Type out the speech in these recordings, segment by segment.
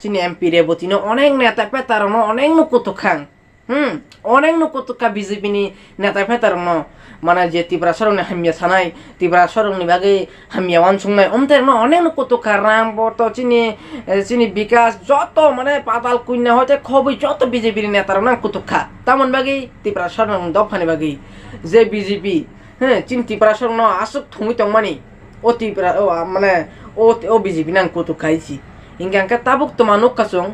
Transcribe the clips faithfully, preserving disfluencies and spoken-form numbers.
Chini M P Reboti no onek neta peta rok no onek no kutuk kha. Hmm, onek no kutuk kha B J P ni neta peta rok no. Mane je Tiprasa rok ni hamya sanai, Tiprasa rok ni bagwi hamya wansuknai, omte rok no onek no kutuk kha. Ram bo to chini, eh, chini Bikas joto mane patal kunya hoite khobwi joto B J P ni neta rok no ang kutuk kha. Tamoni bagwi Tiprasa rok ni dopha ni bagwi je B J P, he, chini Tiprasa rok no aswk thungwi tongmani. O Tipra, o, ah, mane, o, o B J P nang kutuk khai si. Hingke hingke tabuk toma nukha chwng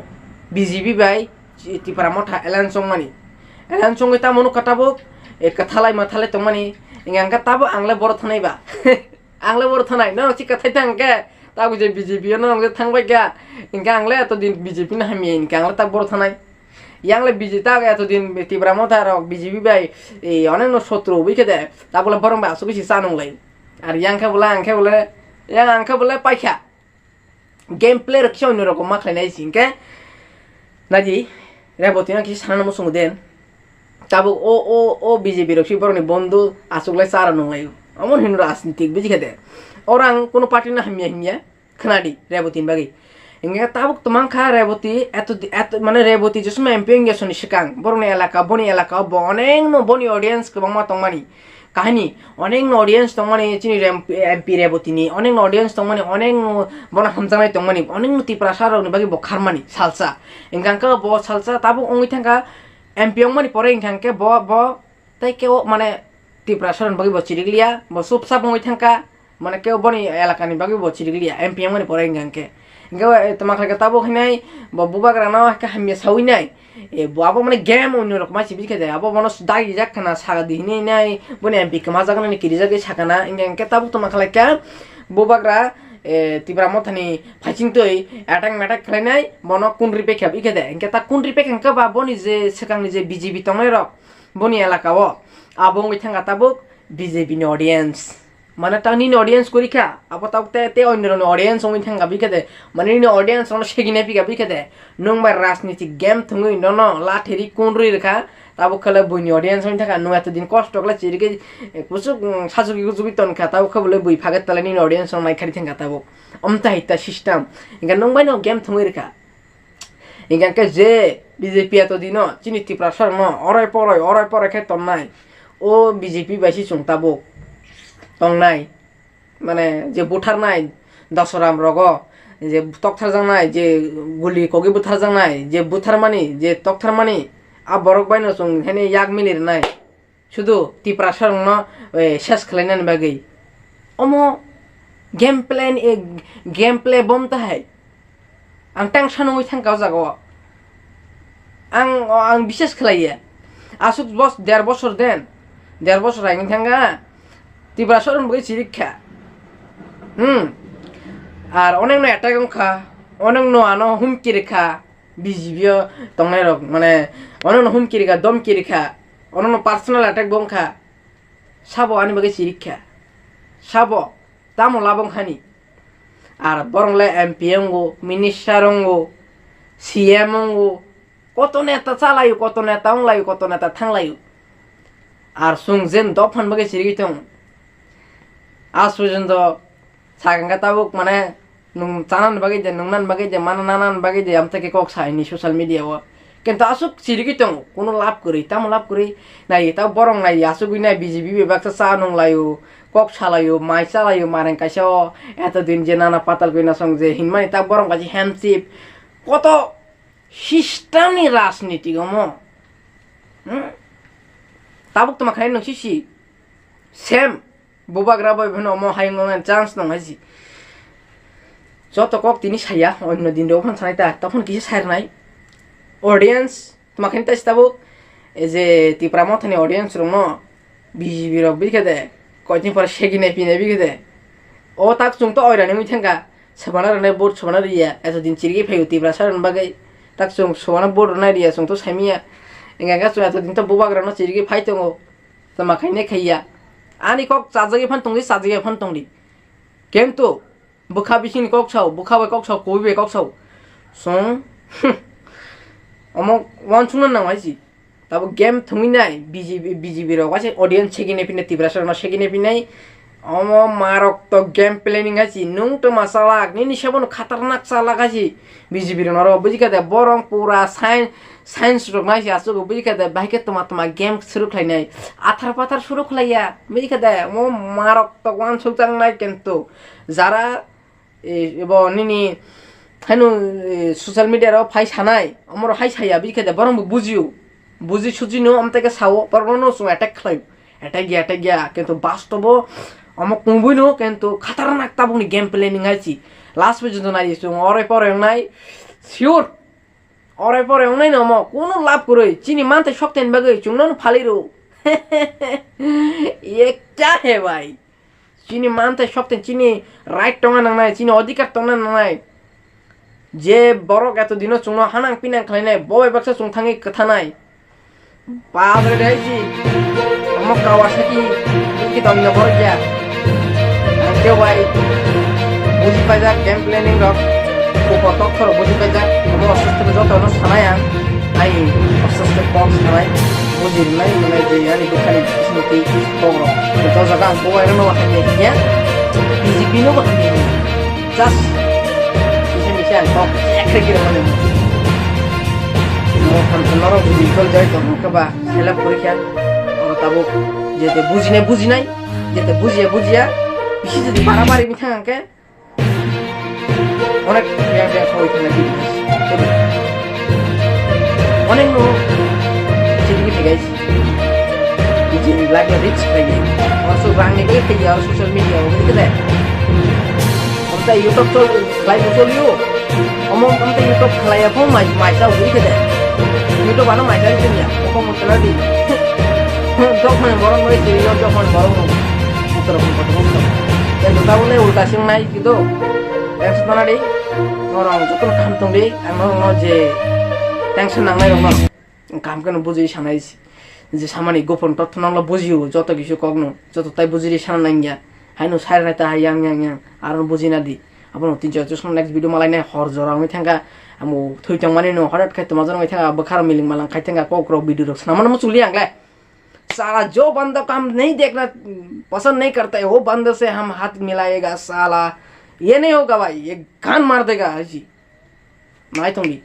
B J P bai chi-, Tipra Motha alliance wngmani. Alliance wngwi tamo nukha tabuk, e, kwthalai mwthalai tongmani. Hingke hingke tabuk ang le boro thanai ba. Ang le boro thanai. No, si kwthai thang khe, tabuk je B J P no nang je thangbai kha. Hingke ang le eto din B J P no hamya hingke ang le tabuk boro thanai. Yang le B J P tak eto din Tipra Motha rok B J P bai, e, onek no sotro bai khe de. Tabuk le borong bai aswk bisi cha nung lai. Ar yang khe bole, ang khe bole, yang ang khe bole paikha. Game play rok kisa onno rokom ma khlai nai si hingke. Naidi, Reboti no kisa sana muchungo den. Tabuk o, o, o B J P rok si borok ni bondhu aswk lai cha rok nung lai. Omo hino rajnitik buji khe de. Oro ang kuno party no hamya himya. Khwnadi, Reboti ni bagwi. Hingke tabuk twmang kha Reboti, eto, eto, mane Reboti jesuma M P wngya soni swkang, borokni elaka, boni elaka o bo onekno boni audience kwbangma tongmani. Kahini, onekno audience tongmani chini Rem-, M P Reboti ni, onekno audience tongmani, onekno bono hamjaknai tongmani, onekno Tiprasa rokni bagwi bo kharmani salsa. Hingke hingke bo salsa tabuk wngwi thangkha M P wngmani pore hingke hingke bo, bo tei kebo mane Tiprasa rokni bagwi bo chirikliya, bo chupchap wngwi thangkha. Mane kebo boni elakani bagwi bo chirikliya, M P wngmani pore hingka hingke. Hingke, eh, toma khlaikha tabuk hinai, bo bubagrano khe hamya sawi nai. Eh, bo abo mane game onno rok ma sibikhe de, abo bono dagi jak khna saga di hinwi nai, boni M P kwmajak nani kirijagwi sakana, hingke hingke tabuk toma khlaikha, bubagra, eh, Tipra Mothani phaisingtwi attack mattack khlainai, bono kundri pekha bikhe de, hingke ta kundri pekha hingke ba boni je swkangni je B J P tongnai rok, boni elaka o, abo wngwi thangkha tabuk B J P ni audience. Mane ta nini audience kwrwi kha, abo tabuk te, te onno rokni audience wngwi thangkha bikhe de. Mane nini audience rokno segina pika bikhe de. Nwng bai rajnitik game thwngwi nono lathiri kunrwi rwkha, tabuk khe buini audience wngwi thangkha, nwng eto din kosto khlai chirigwi, eh, kuchuk, mm, sajugi kuchugwi tonkha, tabuk khe bwlai bui phagwi talai nini audience rok naikhari thangkha tabuk. Omta hai ta system. Hingkhe nwng bai no game thwngwi rwkha. Hingkhe je B J P eto dino chini Tiprasa rokno orai poroi, orai poroi khe tonnai. O B J P bai se chwng tabuk tongnai. Mane je butharnai Dasaram rogo, je toktharjaknai, je guli kogwi butharjaknai, je butharmani, je toktharmani, a borok baino chwng hene yak mili rwnai. Sudu Tiprasa rokno, eh, ses khlainani bagwi. Omo game plan, eh, game play bom ta hai. Ang tension wngwi thangkha o jaga o. Ang, ang bises khlaiya. Aswk bos-, der bosor den. Der bosor hai wngwi thangkha. Tiprasa rokno bagwi chirik kha. Hmm. Ar onekno attack wngkha. Onekno ano humki rwkha. B J P o tongnai rok, mane, ono no humki rikha, domki rikha, ono no personal attack bo wngkha, sabo ani bagwi chirikha, sabo tamo labo wngkhani, ar borok le M P wngo, minister wngo, C M wngo, koto neta chalaio, koto neta wnglaio, koto neta thanglaio, ar chwng jen dophani bagwi chirigwi tongo, aswk jen do. Sakang khe tabuk mane nwng chanani bagwi de, nwngnani bagwi de, mana nanani bagwi de, amtwkhe kok sa hini social media o. Kintu aswk chirigwi tongo, kunu lab kwrwi, tamo lab kwrwi. Nai ta borok nai aswk wi nai B J P bai baksa cha nung laio, kok salaio, mai chalaio, mareng kaisa o. Eto din je nana patal gwi nasong je hinmani ta borok kaisa handship. Koto system ni rajniti omo. Hmm? Tabuk toma khai nung sisi. Same. Bubagra bai phano omo hayung nang chance nang hai si. Joto kok tini saya, onno din rok phano sanai ta, tokon kisa sai rwnai. Audience, tma khen tais tabuk, e je Tipra Mothani audience rok no, B J P rok bikhe de, koitin pore segi nai pinai bikhe de. O tak chwng to oira ni mui thangka, sabana rwnai vote sabana riya, eto din chirigwi phaio Tipra sarani bagwi, tak chwng sabana vote rwnai riya, chwng to saimiya. Engkha khe chwng eto din to bubagra no chirigwi phai tongo. Tama khainai khaiya. Ani kok chajagwi phan tongdi, chajagwi phan tongdi. Kintu bwkha bisingni kok sao, bwkha bai kok sao, kubui bai kok sao. Chwng omo wansukna nang hai si. Tabuk game thwngwi nai B J P, B J P rok waisa audience segini phine Tiprasa rokno segini phinai. Omo marok to game planning hai si, nung to ma chalak, nini sabo no khatarnak chalak hai si. B J P rok noro bujikha de, borong pura science, science rok nai si aswk bujikha de, bahai khe toma toma game suru khlai nai, athar pathar suru khlai ya, bujikha de, omo marok to wansuk jak nai kento, jara, e, ebo nini haino, e, social media rok phai sanai, omo rok hai saya, bujikha de, borong bo bujio. Buji suji no amteke sao, borokno no chwng attack khlai, attack ya, attack ya, kintu bastobo omo kungbuino kintu khatarnak tabukni game planning hai si. Last porjonto nai chwng ore pore wngnai, sure, ore pore wngnai no omo, kuno lab kwrwi, chini manthai sokten bagwi chwngno phalwi rw. Ye kya hai bhai? Chini manthai sokten, chini right tongna nangnai, chini odhikar tongna nangnai. Je borok eto dino chwngno hanang pinang khlainai, bo bai baksa chwng thangwi kwthanai. Padre dai si, omo Kawasaki, ki tongna borok ya. Ang khe bai buji paijak game planning rok, ko kotok khoro buji paijak, omo osostre joto no sanai ang. Ai, aste aste kok sanai, bujirnai, mane je ani bwkhani bising twi kok rok. To jaga ang bo aino no hamya hiya, B J P no bo hamya hiya. Just kisa misa ang kok ekre kira mane. Norok ham norok bujil kol jai to kaba selap porikha. Oro tabuk jete bujinai bujinai, jete bujiya bujiya, bisi jodi bara bari bithang angke. Onek yang yang kau itu lagi. Onek no sedikit guys. Jadi lagi rich lagi. Masuk rang ini ke ya social media gitu deh. Kita YouTube chol live chol yuk. Omong kita YouTube khlai ya phone mai mai sa gitu deh. YouTube ano mai sa gitu ya. Omong mau kena di. Jok mana borong mai sih, jok mana borong. Uttara phone kota phone. Ya kita boleh ulta sing nai. Kido, tension mana di? Norong joto kaham tong di, ang norok no je tension nangnai rok no kaham khe no bujui sanai si. Je samani gopon totto no bujiu, joto kisu kok no, joto tai bujiri sana nangya. Haino sai nai ta yang yang yang, aro bujina di. Abono tin joto song next video malai nai hor jora wngwi thangka. Amo thwi tong mani no horat khai toma jora wngwi thangka, bwkharo miling malang khai thangka, kok rok video rok sana mano muchuli ang le. साला जो बंदा काम नहीं देखना पसंद नहीं करता है, वो बंदे से हम हाथ मिलाएगा साला। ये नहीं होगा भाई, ये गान मार देगा जी। Nai tongdi.